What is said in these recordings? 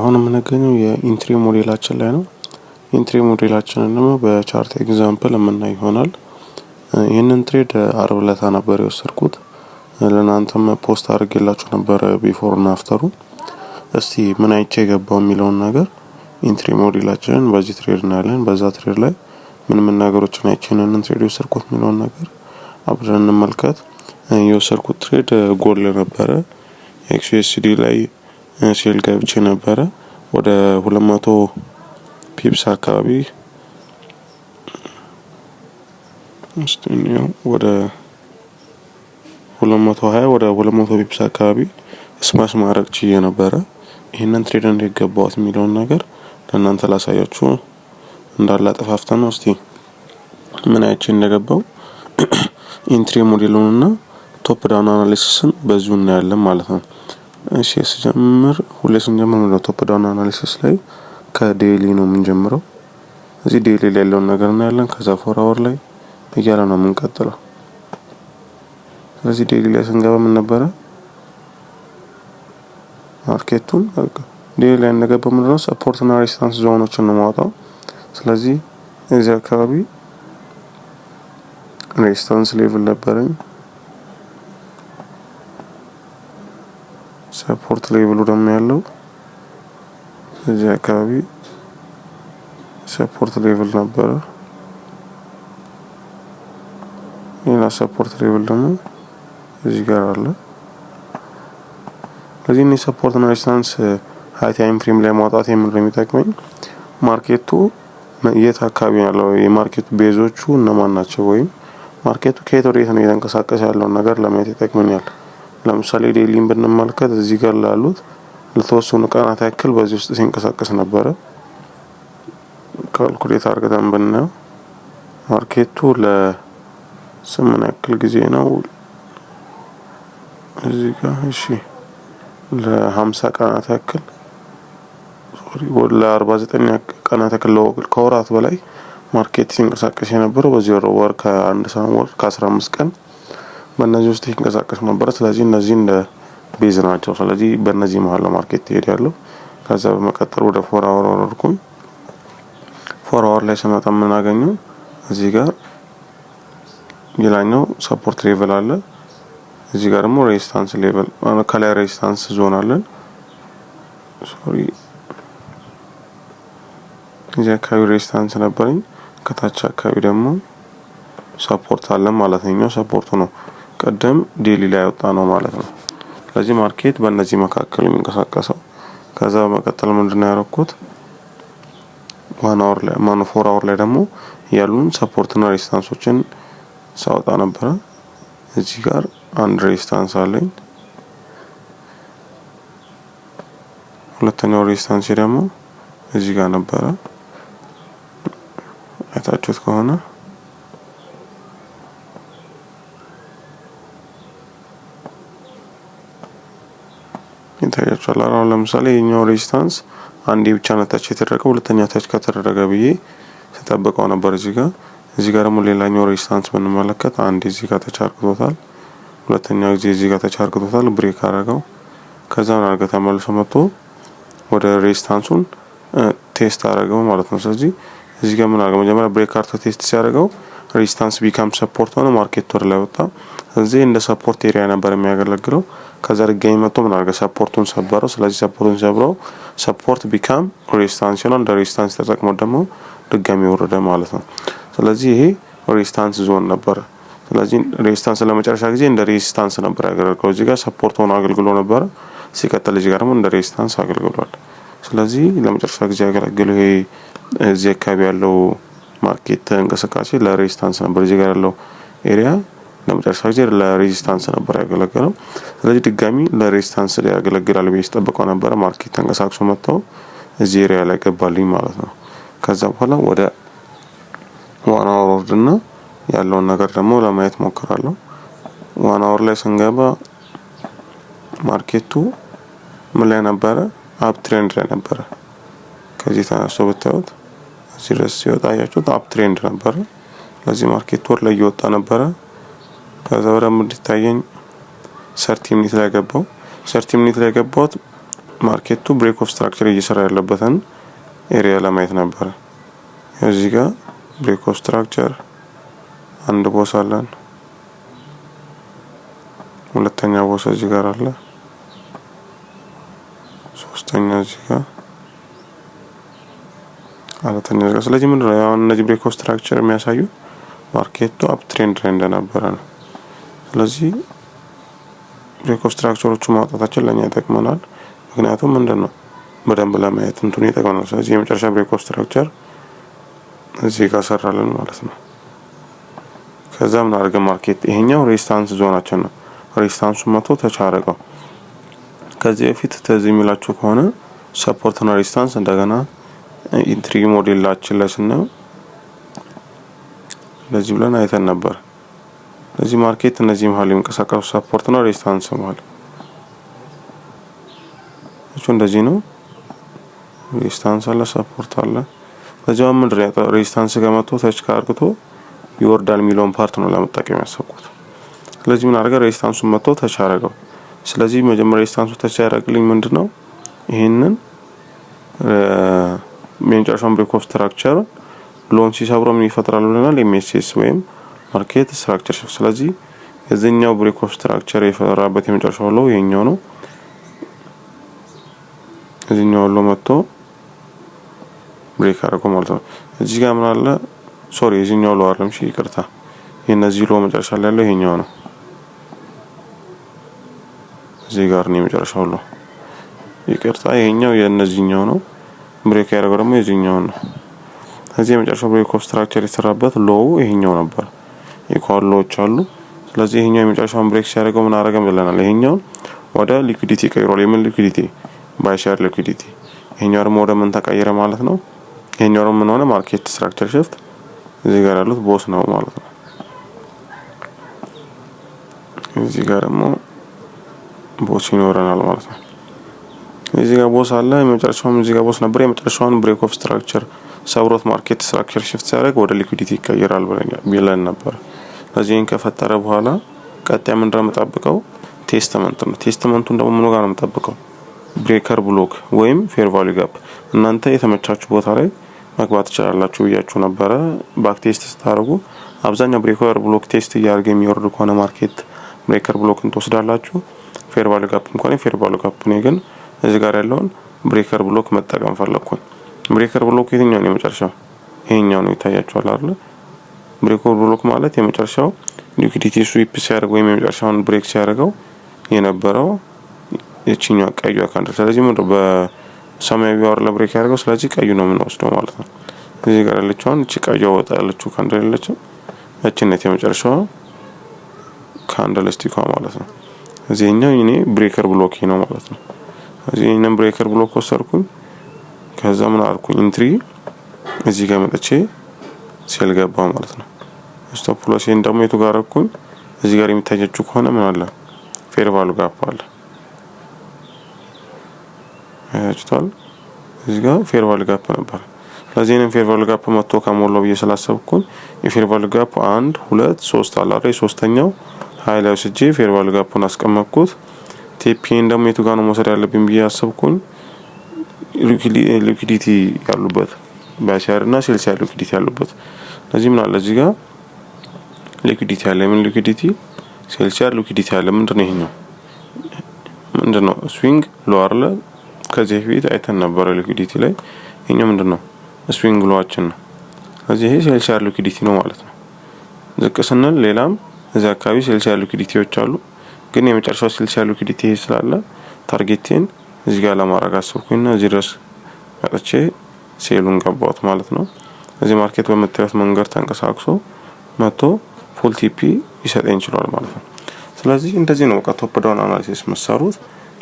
አሁን የምንገኘው የ entry ሞዴላችን ላይ ነው። Entry ሞዴላችንን ደግሞ በ chart example የምናይ ይሆናል። ይህንን trade አርብ ዕለት ነበር የወሰድኩት። ለእናንተም post አድርጌላችሁ ነበረ before እና after ኡ። እስቲ ምን አይቼ የገባው የሚለውን ነገር entry ሞዴላችንን በዚህ trade እናያለን። በዛ trade ላይ ምን ምን ነገሮችን አይቼ ይህንን trade የወሰድኩት የሚለውን ነገር አብረን እንመልከት። የወሰድኩት trade gold ነበረ። XAUUSD ላይ sell ገብቼ ነበረ፣ ወደ 200 pips አካባቢ፣ ወደ 220፣ ወደ 200 pips አካባቢ smash ማድረግ ችዬ ነበረ። ይህንን trade እንዴት ገባሁት የሚለውን ነገር ለእናንተ ላሳያችሁ፣ እንዳለ አጠፋፍተን ነው። እስቲ ምን አይቼ እንደገባው entry ሞዴሉንና top down analysis ን በዚሁ እናያለን ማለት ነው። እሺ፣ ስጀምር፣ ሁሌ ስንጀምር ነው top down analysis ላይ ከ daily ነው የምንጀምረው። እዚህ daily ላይ ያለውን ነገር እናያለን። ከዛ 4 hour ላይ እያለ ነው የምንቀጥለው። ስለዚህ daily ላይ ስንገባ ምን ነበረ? Market ኡን daily ላይ እንደገባ ምንድነው support እና resistance ዞኖችን ነው የማወጣው። ስለዚህ እዚህ አካባቢ resistance level ነበረኝ። Support level ኡ ደግሞ ያለው እዚህ አካባቢ support level ነበረ። ሌላ support level ደግሞ እዚህ ጋር አለ። ስለዚህ እኔ support እና resistance high time frame ላይ ማውጣት የምን ነው የሚጠቅመኝ? Market ኡ የት አካባቢ ያለው፣ የ market ኡ base ኦቹ እነማን ናቸው፣ ወይም market ኡ ከየት ወደ የት ነው እየተንቀሳቀሰ ያለውን ነገር ለማየት ይጠቅመኛል። ለምሳሌ daily ን ብንመለከት እዚህ ጋር ላሉት ለተወሰኑ ቀናት ያክል በዚህ ውስጥ ሲንቀሳቀስ ነበረ። Calculate አድርገን ብናየው market ኡ ለስምን ያክል ጊዜ ነው እዚህ ጋር፣ እሺ፣ ለ50 ቀናት ያክል፣ sorry፣ ለ49 ቀናት ያክል፣ ከወራት በላይ market ሲንቀሳቀስ የነበረው በዚህ ወር ከአንድ ወር ከ15 ቀን በእነዚህ ውስጥ ሲንቀሳቀስ ነበረ። ስለዚህ እነዚህ እንደ base ናቸው። ስለዚህ በእነዚህ መሀል ነው market ይሄድ ያለው። ከዛ በመቀጠል ወደ 4 hour ወረድኩኝ። 4 hour ላይ ስመጣ የምናገኘው እዚህ ጋር ሌላኛው support level አለ። እዚህ ጋር ደግሞ resistance level፣ ከላይ resistance zone አለን። Sorry፣ እዚህ አካባቢ resistance ነበረኝ። ከታች አካባቢ ደግሞ support አለን ማለት ነው። Support ኡ ነው ቀደም daily ላይ ያወጣ ነው ማለት ነው። ስለዚህ market በእነዚህ መካከል የሚንቀሳቀሰው። ከዛ በመቀጠል ምንድነው ያደረኩት? 1 hour ላይ፣ ማነው 4 hour ላይ ደግሞ ያሉን support ና resistance ኦችን ሳወጣ ነበረ። እዚህ ጋር አንድ resistance አለኝ። ሁለተኛው resistance ደግሞ እዚህ ጋር ነበረ። አይታችሁት ከሆነ ይታያችኋል። አሁን ለምሳሌ የኛው resistance አንዴ ብቻ ነው touch የተደረገው፣ ሁለተኛ touch ከተደረገ ብዬ ስጠብቀው ነበር እዚህ ጋር። እዚህ ጋር ደግሞ ሌላኛው resistance ብንመለከት አንዴ እዚህ ጋር touch አርግቶታል። ሁለተኛ ጊዜ እዚህ ጋር touch አርግቶታል፣ break አረገው። ከዛ ምን አርገ? ተመልሶ መጥቶ ወደ resistance ኡን test አረገው ማለት ነው። ስለዚህ እዚህ ጋር ምን አረገ? መጀመሪያ break አርቶ test ሲያደርገው resistance become support ሆነ፣ market ወደ ላይ ወጣ። ስለዚህ እንደ support area ነበር የሚያገለግለው። ከዛ ድጋሚ መጥቶ ምን አረገ? Support ኡን ሰበረው። ስለዚህ support ኡን ሰብረው support become resistance ይሆናል። እንደ resistance ተጠቅሞ ደግሞ ድጋሚ ወረደ ማለት ነው። ስለዚህ ይሄ resistance zone ነበረ። ስለዚህ resistance ለመጨረሻ ጊዜ እንደ resistance ነበር ያገለግለው። እዚህ ጋር support ሆኖ አገልግሎ ነበረ። ሲቀጥል እዚህ ጋር ደግሞ እንደ resistance አገልግሏል። ስለዚህ ለመጨረሻ ጊዜ ያገለግለው ይሄ እዚህ አካባቢ ያለው market እንቅስቃሴ ለ resistance ነበር። እዚህ ጋር ያለው area ለመጨረሻ ጊዜ ለ resistance ነበር ያገለገለው። ስለዚህ ድጋሚ ለ resistance ያገለግላል ብዬ ስጠብቀው ነበረ። Market ተንቀሳቅሶ መጥተው እዚህ area ላይ ገባልኝ ማለት ነው። ከዛ በኋላ ወደ 1 hour ወርድና ያለውን ነገር ደግሞ ለማየት ሞክራለሁ። 1 hour ላይ ስንገባ market ኡ ምን ላይ ነበረ? Uptrend ላይ ነበረ። ከዚህ ተነስቶ ብታዩት እዚህ ድረስ ሲወጣ አያችሁት፣ uptrend ነበረ። ስለዚህ market ወደ ላይ እየወጣ ነበረ። ከዛ በደንብ እንዲታየኝ 30 minute ላይ ገባው። 30 minute ላይ ገባሁት። Market ኡ break of structure እየሰራ ያለበትን area ለማየት ነበረ። እዚህ ጋር break of structure አንድ BOS አለን። ሁለተኛ BOS እዚህ ጋር አለ። ሶስተኛ እዚህ ጋር፣ አራተኛ እዚህ ጋር። ስለዚህ ምንድነው አሁን እነዚህ break of structure የሚያሳዩ market ኡ uptrend ላይ እንደነበረ ነው። ስለዚህ break of structure ኦቹ ማውጣታችን ለእኛ ይጠቅመናል። ምክንያቱም ምንድን ነው በደንብ ለማየት እንትኑ ይጠቅመናል። ስለዚህ የመጨረሻ break of structure እዚህ ጋር ሰራልን ማለት ነው። ከዛ ምን አድርገ market ይሄኛው resistance zone ኣችን ነው። Resistance ኡ መቶ touch አረገው። ከዚህ በፊት ትዝ የሚላችሁ ከሆነ support ና resistance እንደገና entry model ኣችን ላይ ስናየው እንደዚህ ብለን አይተን ነበር። ስለዚህ market እነዚህ መሀል የሚንቀሳቀሱ support ና resistance መሀል እሱ እንደዚህ ነው። Resistance አለ፣ support አለ። በዚያው ምንድን ነው resistance ጋር መጥቶ touch አርግቶ ይወርዳል የሚለውን part ነው ለመጠቀም ያሰብኩት። ስለዚህ ምን አደረገ? Resistance ኡን መጥቶ touch አረገው። ስለዚህ መጀመሪያ resistance ኡ touch ያደረግልኝ ምንድን ነው ይህንን የመጨረሻውን break of structure low ን ሲሰብረው ምን ይፈጥራል ብለናል? MSS ወይም market structure shift። ስለዚህ የዚህኛው break of structure የፈራበት የመጨረሻው low ይሄኛው ነው። እዚህኛው low መጥቶ break አድርጎ ማለት ነው። እዚህ ጋር ምን አለ? Sorry፣ የዚህኛው low አይደለም፣ እሺ ይቅርታ። የነዚህ low መጨረሻ ላይ ያለው ይሄኛው ነው። እዚህ ጋር ነው የመጨረሻው low። ይቅርታ፣ ይሄኛው የእነዚህኛው ነው። Break ያደረገው ደግሞ የዚህኛው ነው። እዚህ የመጨረሻው break of structure የተሰራበት low ይሄኛው ነበር። Equal low ዎች አሉ። ስለዚህ ይሄኛው የመጨረሻውን break ሲያደርገው ምን አደረገ ብለናል? ይሄኛውን ወደ liquidity ቀይሯል። የምን liquidity? Buy side liquidity። ይሄኛው ደግሞ ወደ ምን ተቀየረ ማለት ነው? ይሄኛው ደግሞ ምን ሆነ? Market structure shift እዚህ ጋር ያሉት BOS ነው ማለት ነው። እዚህ ጋር ደግሞ BOS ይኖረናል ማለት ነው። እዚህ ጋር BOS አለ። የመጨረሻውም እዚህ ጋር BOS ነበር። የመጨረሻውን break of structure ሰብሮት market structure shift ሲያደርግ ወደ liquidity ይቀየራል ብለን ነበር። ስለዚህ ይህን ከፈጠረ በኋላ ቀጣይ ምንድነው የምጠብቀው? Testament ነው። Testament ኡን ደግሞ ምኑ ጋር ነው የምጠብቀው? Breaker block ወይም fair value gap። እናንተ የተመቻችሁ ቦታ ላይ መግባት ትችላላችሁ ብያችሁ ነበረ። Back test ስታደርጉ አብዛኛው breaker block test እያደረገ የሚወርድ ከሆነ market breaker block ን ትወስዳላችሁ። Fair value gap እንኳን fair value gap፣ እኔ ግን እዚህ ጋር ያለውን breaker block መጠቀም ፈለግኩኝ። Breaker block የትኛው ነው? የመጨረሻው ይሄኛው ነው፣ ይታያችኋል አይደል? Breaker block ማለት የመጨረሻው liquidity sweep ሲያደርግ ወይም የመጨረሻውን break ሲያደርገው የነበረው የቺኛዋ ቀዩ candle። ስለዚህ ምንድነው በሰማያዊ አወር break ያደርገው፣ ስለዚህ ቀዩ ነው የምንወስደው ማለት ነው። እዚህ ጋር ያለችውን እቺ ቀዩ ወጣ ያለችው candle ያለችው እቺ ነት የመጨረሻዋ candlestick ኳ ማለት ነው። እዚህኛው እኔ breaker block ነው ማለት ነው። እዚህ ይሄንን breaker block ወሰድኩኝ። ከዛ ምን አልኩኝ? Entry እዚህ ጋር መጥቼ sell ገባ ማለት ነው። Stop loss ኤን ደግሞ የቱ ጋር አደረኩኝ? እዚህ ጋር የሚታያችሁ ከሆነ ምን አለ? Fair value gap አለ። አያችሁታል? እዚህ ጋር fair value gap ነበር። ስለዚህ ይሄንን fair value gap መጥቶ ከሞላው ብዬ ስላሰብኩኝ የ fair value gap አንድ፣ ሁለት፣ ሶስት አለ አይደል? ሶስተኛው high ላይ ወስጄ fair value gap ኡን አስቀመጥኩት። TP ን ደግሞ የቱ ጋር ነው መውሰድ ያለብኝ ብዬ አሰብኩኝ። Liquidity ያሉበት buy side እና sell side liquidity ያሉበት። ስለዚህ ምን አለ? እዚህ ጋር liquidity አለ። የምን liquidity? Sell side liquidity አለ። ምንድነው ይሄኛው? ምንድነው? Swing low አለ። ከዚህ በፊት አይተን ነበረ liquidity ላይ። ይሄኛው ምንድነው? Swing low ኣችን ነው። ስለዚህ ይሄ sell side liquidity ነው ማለት ነው። ዝቅ ስንል ሌላም እዚህ አካባቢ sell side liquidity ዎች አሉ። ግን የመጨረሻው sell side liquidity ይሄ ስላለ target ኤን እዚህ ጋር ለማድረግ አሰብኩኝና እዚህ ድረስ መጥቼ sell ኡን ገባሁት ማለት ነው። እዚህ market በምታዩት መንገድ ተንቀሳቅሶ መጥቶ full TP ይሰጠኝ ይችላል ማለት ነው። ስለዚህ እንደዚህ ነው በቃ top down analysis መሰሩት።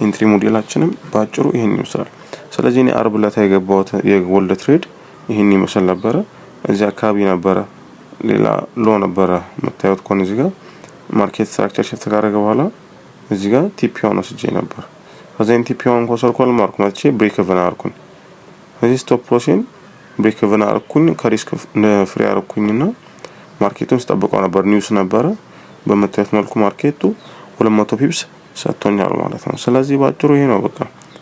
Entry model ኣችንም በአጭሩ ይሄን ይመስላል። ስለዚህ እኔ አርብ ዕለት የገባሁት የ gold trade ይሄን ይመስል ነበረ። እዚህ አካባቢ ነበረ፣ ሌላ low ነበረ የምታዩት ከሆነ እዚህ ጋር market structure shift ካደረገ በኋላ እዚህ ጋር TP ዋን ወስጄ ነበር። ከዚህም TP ዋን ከወሰድኩ ማርኩ መጥቼ break even አርኩኝ። እዚህ stop loss ኤን break even አርኩኝ፣ ከ risk free አርኩኝና market ኡን ስጠብቀው ነበር። News ነበረ። በምታዩት መልኩ market ኡ 200 pips ሰጥቶኛል ማለት ነው። ስለዚህ ባጭሩ ይሄ ነው በቃ።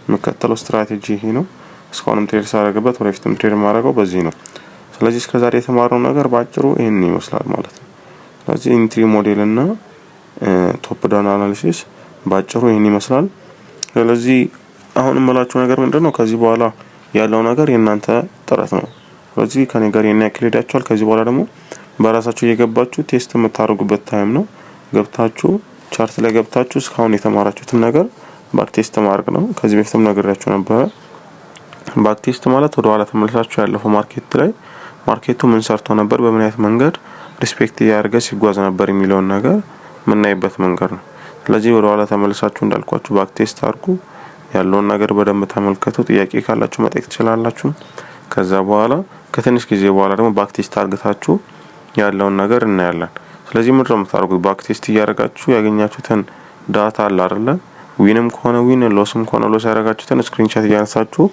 የምከተለው ስትራቴጂ ይሄ ነው። እስካሁንም trade ሳደርግበት ወደፊትም trade የማደርገው በዚህ ነው። ስለዚህ እስከዛሬ የተማርነው ነገር በአጭሩ ይህን ይመስላል ማለት ነው። ስለዚህ entry model እና top down analysis በአጭሩ ይህን ይመስላል። ስለዚህ አሁን የምላችሁ ነገር ምንድን ነው? ከዚህ በኋላ ያለው ነገር የእናንተ ጥረት ነው። ስለዚህ ከኔ ጋር ይሄን ያክል ሄዳችኋል። ከዚህ በኋላ ደግሞ በራሳችሁ እየገባችሁ test የምታደርጉበት time ነው። ገብታችሁ chart ላይ ገብታችሁ እስካሁን የተማራችሁትን ነገር back test ማድረግ ነው። ከዚህ በፊትም ነግሬያችሁ ነበረ። Back test ማለት ወደ ኋላ ተመልሳችሁ ያለፈው market ላይ market ኡ ምን ሰርቶ ነበር፣ በምን አይነት መንገድ respect እያደረገ ሲጓዝ ነበር የሚለውን ነገር የምናይበት መንገድ ነው። ስለዚህ ወደ ኋላ ተመልሳችሁ እንዳልኳችሁ back test አድርጉ። ያለውን ነገር በደንብ ተመልከቱ። ጥያቄ ካላችሁ መጠየቅ ትችላላችሁ። ከዛ በኋላ ከትንሽ ጊዜ በኋላ ደግሞ back test አርግታችሁ ያለውን ነገር እናያለን። ስለዚህ ምንድን ነው የምታደርጉት? Back test እያደረጋችሁ ያገኛችሁትን data አለ አይደለ? Win ም ከሆነ win፣ loss ም ከሆነ loss ያደረጋችሁትን screenshot እያነሳችሁ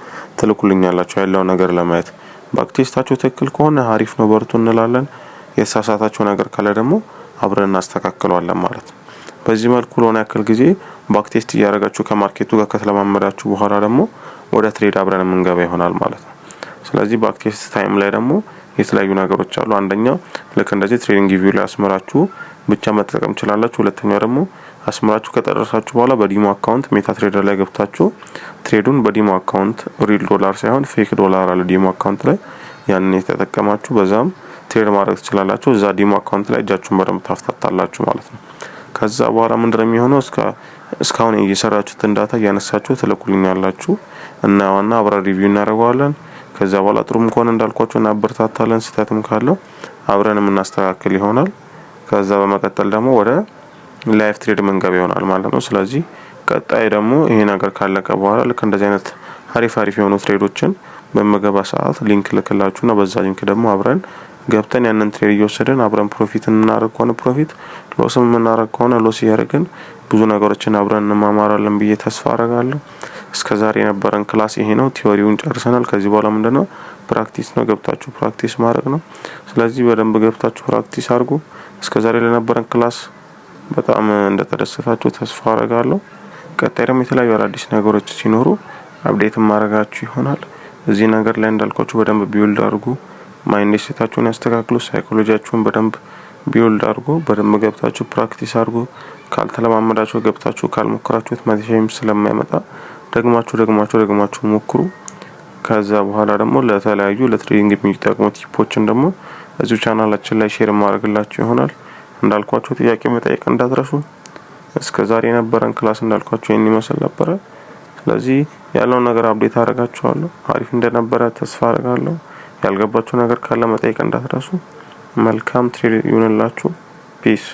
ትልኩልኛላችሁ ያለውን ነገር ለማየት። Back test ኣችሁ ትክክል ከሆነ አሪፍ ነው፣ በርቱ እንላለን። የተሳሳታችሁ ነገር ካለ ደግሞ አብረን እናስተካክለዋለን ማለት ነው። በዚህ መልኩ ለሆነ ያክል ጊዜ back test እያደረጋችሁ ከ market ኡ ጋር ከተለማመዳችሁ በኋላ ደግሞ ወደ trade አብረን የምንገባ ይሆናል ማለት ነው። ስለዚህ back test time ላይ ደግሞ የተለያዩ ነገሮች አሉ። አንደኛው ልክ እንደዚህ TradingView ላይ አስምራችሁ ብቻ መጠቀም ትችላላችሁ። ሁለተኛው ደግሞ አስምራችሁ ከጨረሳችሁ በኋላ በ demo account MetaTrader ላይ ገብታችሁ trade ኡን በ demo account፣ real ዶላር ሳይሆን fake ዶላር አለ demo account ላይ፣ ያንን የተጠቀማችሁ በዛም trade ማድረግ ትችላላችሁ። እዛ demo account ላይ እጃችሁን በደንብ ታፍታታላችሁ ማለት ነው። ከዛ በኋላ ምንድነው የሚሆነው? እስካሁን እየሰራችሁትን data እያነሳችሁ ትልኩልኛላችሁ እና ዋና አብረን review እናደርገዋለን። ከዛ በኋላ ጥሩም ከሆነ እንዳልኳችሁ እናበረታታለን፣ ስህተትም ካለው አብረን የምናስተካክል ይሆናል። ከዛ በመቀጠል ደግሞ ወደ live trade ምንገባ ይሆናል ማለት ነው። ስለዚህ ቀጣይ ደግሞ ይሄ ነገር ካለቀ በኋላ ልክ እንደዚህ አይነት አሪፍ አሪፍ የሆኑ trade ኦችን በምገባ ሰዓት link ልክላችሁና በዛ link ደግሞ አብረን ገብተን ያንን trade እየወሰድን አብረን profit የምናደርግ ከሆነ profit፣ loss ም የምናደርግ ከሆነ loss እያደረግን ብዙ ነገሮችን አብረን እንማማራለን ብዬ ተስፋ አረጋለሁ። እስከ ዛሬ የነበረን class ይሄ ነው። Theory ውን ጨርሰናል። ከዚህ በኋላ ምንድነው? Practice ነው። ገብታችሁ practice ማድረግ ነው። ስለዚህ በደንብ ገብታችሁ practice አድርጉ። እስከ ዛሬ ለነበረን class በጣም እንደተደሰታችሁ ተስፋ አረጋለሁ። ቀጣይ ደግሞ የተለያዩ አዳዲስ ነገሮች ሲኖሩ update ማድረጋችሁ ይሆናል። እዚህ ነገር ላይ እንዳልኳችሁ በደንብ build አድርጉ። Mindset ኣችሁን ያስተካክሉ። ሳይኮሎጂያችሁን በደንብ build አድርጉ። በደንብ ገብታችሁ practice አድርጉ። ካልተለማመዳችሁ፣ ገብታችሁ ካልሞከራችሁት መቼም ስለማይመጣ ደግማችሁ ደግማችሁ ደግማችሁ ሞክሩ። ከዛ በኋላ ደግሞ ለተለያዩ ለ trading የሚጠቅሙ tip ኦችን ደግሞ እዚሁ ቻናላችን ላይ share ማድረግላችሁ ይሆናል። እንዳልኳችሁ ጥያቄ መጠየቅ እንዳትረሱ። እስከ ዛሬ የነበረን class እንዳልኳችሁ ይህን ይመስል ነበረ። ስለዚህ ያለውን ነገር update አደርጋችኋለሁ። አሪፍ እንደነበረ ተስፋ አደርጋለሁ። ያልገባችሁ ነገር ካለ መጠየቅ እንዳትረሱ። መልካም trade ይሁንላችሁ። Peace.